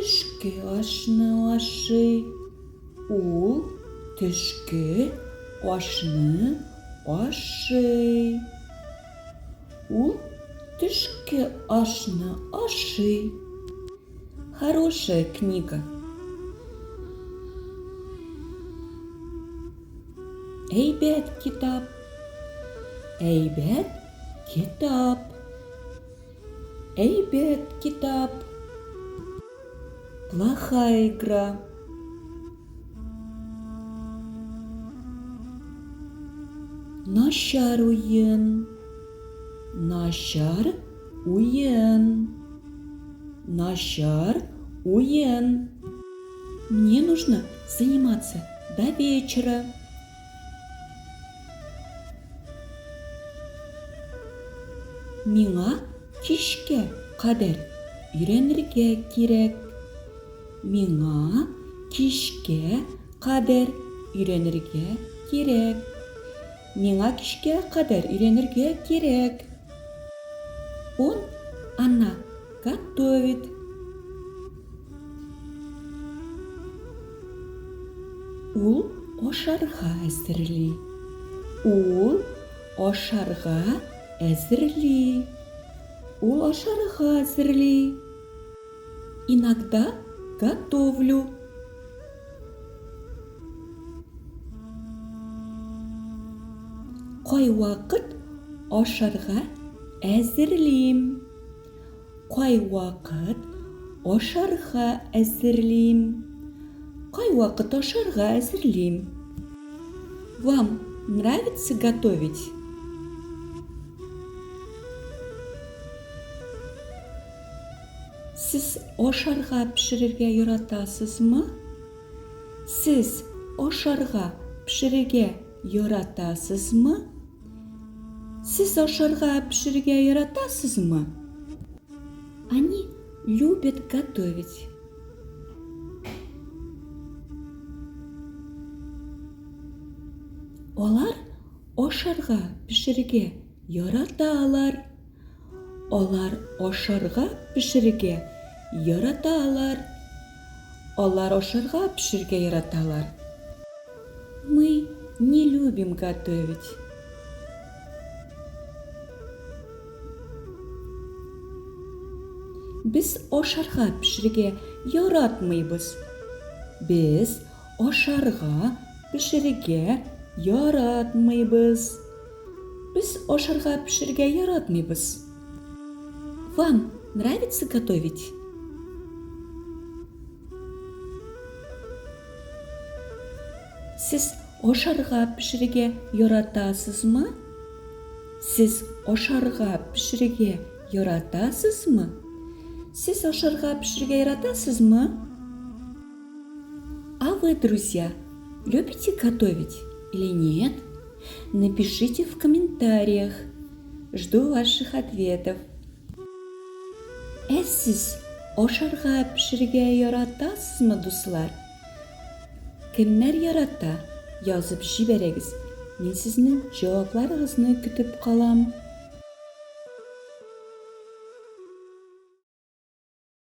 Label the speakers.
Speaker 1: төшке ашны ашый. Ул төшке ашны ашый. Ул төшке ашны ашый. Хорошая книга. Әйбәт китап. Әйбәт китап. Әйбәт китап. Плохая игра. Начар уен. Начар уен. Начар уен. Мне нужно заниматься до вечера. Миңа кичкә кадәр өйрәнергә кирәк. Миңа кичкә кадәр өйрәнергә кирәк. Миңа кичкә кадәр өйрәнергә кирәк. Он, она готовит. Ул ашарга әзерли. Ул ашарга әзерли. Ул ашарга әзерли. Иногда готовлю. Кайвакыт ашарга әзерлим. Кайвакыт ашарга әзерлим. Кайвакыт ашарга әзерлим. Вам нравится готовить? Сез ашарга пешерергә яратасызмы? Сез ашарга пешерергә яратасызмы? Сез ашарга пешерергә яратасызмы? Они любят готовить. Алар ашарга пешерергә яраталар. Алар ашарга пешерергә яраталар. Алар ашарга пешерергә яраталар. Мы не любим готовить. Без ашарга пешерергә яратмыйбыз. Без ашарга пешерергә яратмыйбыз. Без ашарга пешерергә яратмыйбыз. Вам нравится готовить? Сез ашарга пешерергә яратасызмы? Сез ашарга пешерергә яратасызмы? Сез ашарга пешерергә яратасызмы? А вы, друзья, любите готовить или нет? Напишите в комментариях. Жду ваших ответов. Ә сез ашарга пешерергә яратасызмы, дуслар? Кемнәр ярата, язып җибәрегез. Мин сезнең җавапларыгызны көтеп калам.